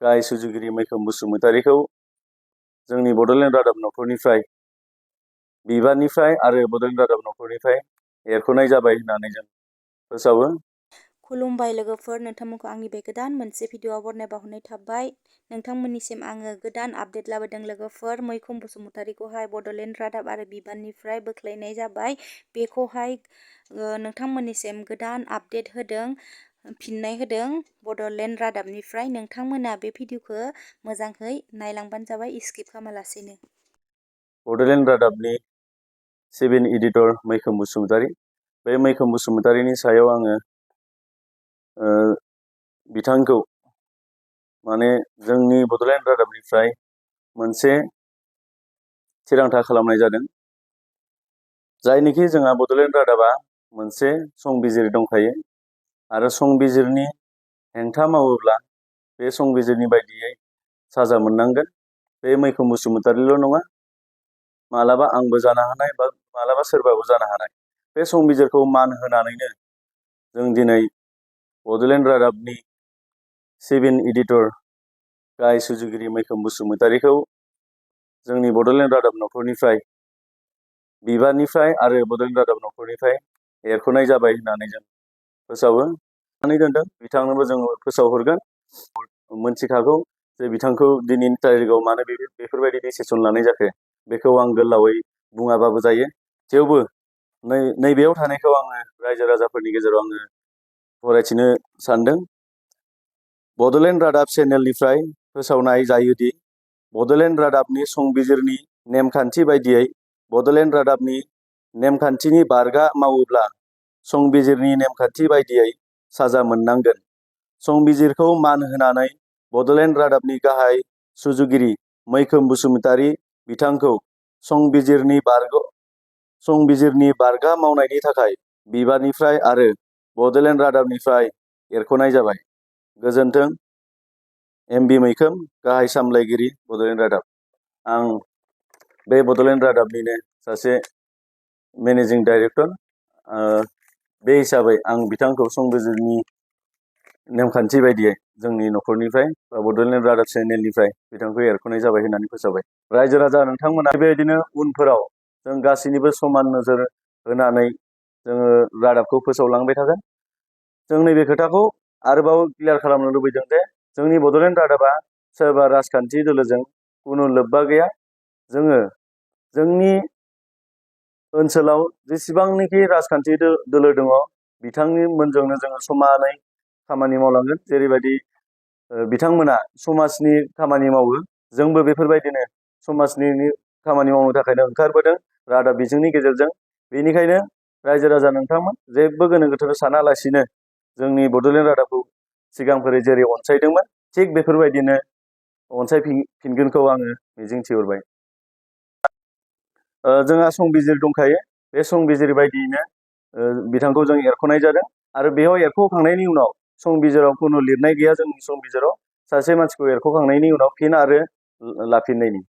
गाहाय सुजुगिरि मैखोम बसुमतारीखौ जोंनि बड'लेण्ड रादाब नखरनिफ्राय बिबाननिफ्राय आरो बड'लेण्ड रादाब नखरनिफ्राय एरख'नाय जाबाय होननानै जों फोसावो। खुलुमबाय लोगोफोर, नोंथांमोनखौ आंनि बे गोदान मोनसे भिडिअआव बरनाय बावहरनाय थाबाय। नोंथांमोननिसिम आङो गोदान आपडेट लाबोदों लोगोफोर। मैखोम बसुमतारीखौहाय बड'लेण्ड रादाब आरो बिबाननिफ्राय बोख्लायनाय जाबाय। बेखौहाय नोंथांमोननिसिम गोदान आपडेट होदों, फिननाय होदों बड'लेण्ड रादाबनिफ्राय। नोंथांमोना बे भिडिअखौ मोजाङै नायलांबानो जाबाय, स्किप खालामालासेनो। बड'लेण्ड रादाबनि सिभिल एडिटर मैखोम बसुमतारी, बे मैखोम बसुमतारीनि सायाव आङो बिथांखौ माने जोंनि बड'लेण्ड रादाबनिफ्राय मोनसे थिरांथा खालामनाय जादों। जायनिखि जोंहा बड'लेण्ड रादाबा मोनसे संबिजिर दंखायो आरो संबिजिरनि हेंथा मावोब्ला बे संबिजिरनि बायदियै साजा मोननांगोन। बे मैखोम बसुमतारील' नङा, मालाबा आंबो जानो हानाय बा मालाबा सोरबाबो जानो हानाय। बे संबिजिरखौ मान होनानैनो जों दिनै बड'लेण्ड रादाबनि सिभिल एडिटर गाहाय सुजुगिरि मैखोम बसुमतारीखौ जोंनि बड'लेण्ड रादाब नखरनिफ्राय बिबाननिफ्राय आरो बड'लेण्ड रादाब नखरनिफ्राय एरख'नाय जाबाय होननानै जों फोसावो। दोनदों बिथांनोबो जों फोसावहरगोन। मोनथिखागौ जे बिथांखौ दिनैनि तारिखआव मानो बेफोरबायदि डिसिसन लानाय जाखो, बेखौ आं गोलावै बुङाबाबो जायो। थेवबो नैबेयाव थानायखौ आङो रायजो राजाफोरनि गेजेराव आङो फरायथिनो सानदों। बड'लेण्ड रादाब चेनेलनिफ्राय फोसावनाय जायोदि बड'लेण्ड रादाबनि संबिजिरनि नेमखान्थि बायदियै बड'लेण्ड रादाबनि नेमखान्थिनि बारगा मावोब्ला संबिजिरनि नेमखान्थि बायदियै साजा मोननांगोन। संबिजिरखौ मान होनानै बड'लेण्ड रादाबनि गाहाय सुजुगिरि मैखोम बसुमतारी बिथांखौ संबिजिरनि बारगा मावनायनि थाखाय बिबाननिफ्राय आरो बड'लेण्ड रादाबनिफ्राय एरख'नाय जाबाय। गोजोन्थों। एमबि मैखोम, गाहाय सामलायगिरि, बड'लेण्ड रादाब। आं बे बड'लेण्ड रादाबनिनो सासे मेनेजिं डाइरेक्टर। बे हिसाबै आं बिथांखौ संबिजिरनि नेमखान्थि बायदियै जोंनि नखरनिफ्राय बा बड'लेण्ड रादाब चेनेलनिफ्राय बिथांखौ एरख'नाय जाबाय होननानै फोसावबाय। रायजो राजा नोंथांमोना बेबायदिनो उनफोराव जों गासैनिबो समान नोजोर होनानै जोङो रादाबखौ फोसावलांबाय थागोन। जों नैबे खोथाखौ आरोबाव क्लियार खालामनो लुबैदों जे जोंनि बड'लेण्ड रादाबा सोरबा राजखान्थि दोलोजों खुनु लोब्बा गैया। जोङो जोंनि ओनसोलाव जेसेबांनाखि राजखान्थि दोलो दङ बिथांमोनजोंनो जोङो समानै खामानि मावलांगोन। जेरैबायदि बिथांमोना समाजनि खामानि मावो, जोंबो बेफोरबायदिनो समाजनि खामानि मावनो थाखायनो ओंखारबोदों रादाब बिजोंनि गेजेरजों। बेनिखायनो रायजो राजा नोंथांमोन जेबो गोनो गोथो सानालासिनो जोंनि बड'लेण्ड रादाबखौ सिगांफोरै जेरै अनसायदोंमोन थिग बेफोरबायदिनो अनसायफिनगोनखौ आङो मिजिंथिहरबाय। जोंहा संबिजिर दंखायो, बे संबिजिर बायदियैनो बिथांखौ जों एरख'नाय जादों आरो बेयाव एरख'खांनायनि उनाव संबिजिराव खुनु लिरनाय गैया। जोंनि संबिजिराव सासे मानसिखौ एरख'खांनायनि उनाव फिन आरो लाफिननायनि